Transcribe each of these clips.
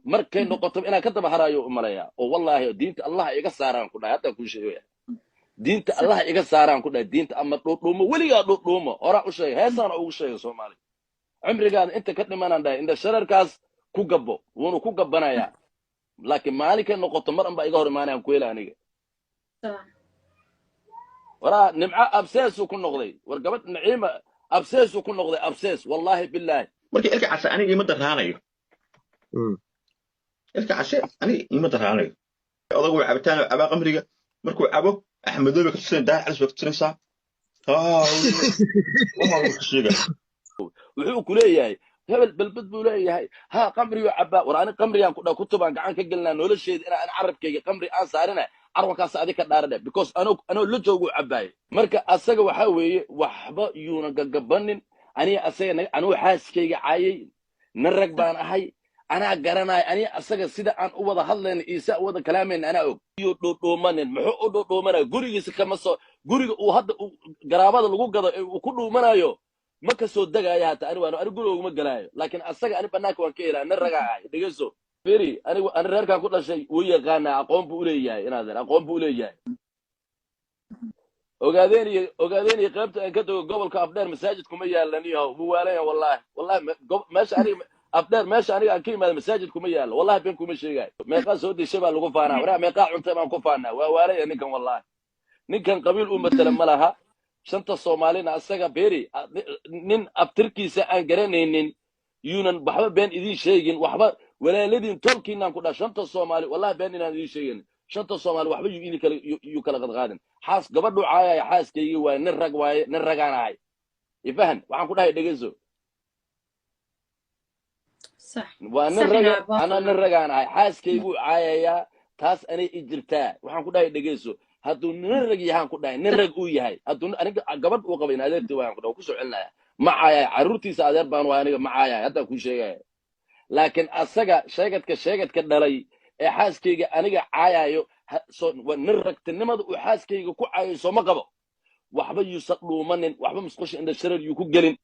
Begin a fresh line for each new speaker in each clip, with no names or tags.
Markay noqoto inaan ka daba haraayo u malayaa oo wallaahi diinta Allah iga saaraan ku dhahay. Haddaan kuu sheegaya, diinta Allah iga saaraan ku dhahay. Diinta ama dhuudhuumo, weligaa dhuudhuumo. Horaa u sheegay, heesaana ugu sheegay Soomaali, cimrigaada inta ka dhimanaan dhahay indha shararkaas ku gabbo, wuuna ku gabbanayaa. Laakiin maalinkay noqoto mar anbaa iga hor imaanayaan ku hela aniga. Waraa Nimco abseesuu ku noqday. War gabadh Naciima abseesuu ku noqday, absees, wallaahi bilaahi.
Marka Ilka Case aniga ima daraanayo. Ilka Case aniga ima daraanayo. Odagu waa cabitaan oo cabaa qamriga. Markuu cabo, Axmedoobe ka tusinay, Daahir Calis bay ka tusinaysaa. Waxaa ka sheegaya.
Wuxuu ku leeyahay hebel balbad buu leeyahay, ha qamriyuu cabaa. War ani qamriyaan ku dha kutubaan gacan ka gelinaa nolosheeda inaan carabkayga qamri aan saarina carwakaas adi ka dhaarane, because anoo la jooguu cabaaye. Marka asaga waxaa weeye waxba yuuna gagabanin. Aniga asaga anuu xaaskayga caayay, nin rag baan ahay, anaa garanaya. Aniga asaga sida aan u wada hadlayna iyo si aan u wada kalaamayna anaa og. Yuu dhuudhuumanin. Muxuu u dhuudhuumanaya? Gurigiisa kama soo, guriga uu hadda garaabada lagu gado ee uu ku dhuumanayo ma ka soo degaayo. Hata ani waan ani guriga uguma gelaayo, laakiin asaga ani banaanka waan ka helaa. Nin ragaa ahay, dhegeyso, feri. Anigu ani reerkaan ku dhashay wuu yaqaanaa, aqoon buu uleeyahay inaadeer, aqoon buu uleeyahay. Ogaadeen iyo Ogaadeen iyo qaybta aan ka tago gobolka Afdheer masaajid kuma yaalan iyo wuu waalan yahay. Wallahi, wallahi, meesha aniga Afdheer, meesha aniga aan ka imaada masaajid kuma yaalo. Wallahi been kuma sheegayo. Meeqaa soo dishay baa lagu faanaa? Waraa meeqaa cuntay baan ku faanaa? Waa waalaya ninkan. Wallahi ninkan qabiil u matala ma laha shanta Soomaalina. Asaga beri nin abtirkiisa aan garanaynin yuunan waxba been idiin sheegin. Waxba walaaladiin tolkiinaan ku dhaha shanta Soomaali. Wallahi been inaan idiin sheegin. Shanta Soomaali waxba yuu idin kala yuu kala qadqaadin. Xaas gabadhu caayaya xaaskaygii waaye. Nin rag waaye, nin ragaan ahay, ifahan waxaan ku dhahay, dhegeyso.
Sax.
Waa nin
Sax.
raga.
Inaad
Anaa nin ragaan ahay, xaaskayguu caayayaa, taas anay i jirtaa. Waxaan ku dhahay, dhegeyso, hadduu nin rag yahaan ku dhahay, nin rag uu yahay, hadduu aniga gabadh uu qabay in adeertii waayaan ku dhahay, waan kusoo celinaya. Ma caayay carruurtiisa, adeer baan waay, aniga ma caayay, haddaan kuu sheegaya. Laakiin asaga sheegadka dhalay ee xaaskayga aniga caayayo waa nin ragtinimada uu xaaskayga ku caayayo sooma qabo. Waxba yuusan dhuumanin, waxba musqusha indha sharar yuu ku gelin.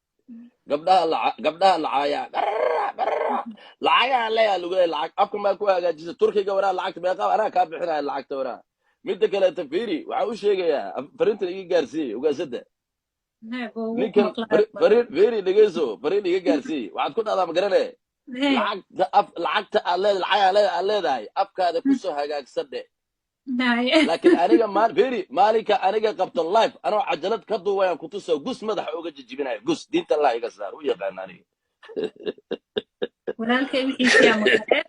Gabdhaha la caayaa, barara barara, lacagaa leeyaa lagu leeyahay. Lacag afka maa ku hagaajisa Turkiga? Waraa lacagta meeqa anaa kaa bixinaya lacagta. Waraa midda kaleeta fiiri, waxaan u sheegayaa, fariintan iga gaarsiiyey ugaasada ninkan. Fariin fiiri, dhegeyso, fariin iga gaarsiiyey waxaad ku dhahdaa, ma garane, lacagta af lacagta aad leedahay, lacag aad leedahay afkaada kusoo hagaagsan dhe. Laakiin aniga maal fiiri, maalinka aniga qabto live anoo cajalad ka duubayaan kutuso gus madaxa uga jijibinayo gus. Diinta Allah iga saar, u yaqaana aniga.
Walaalkay wixiisiyaa maqleen.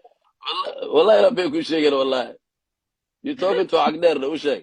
Wallahi rabbi ku sheegeen, wallahi you talking to Cagdheerna u sheeg.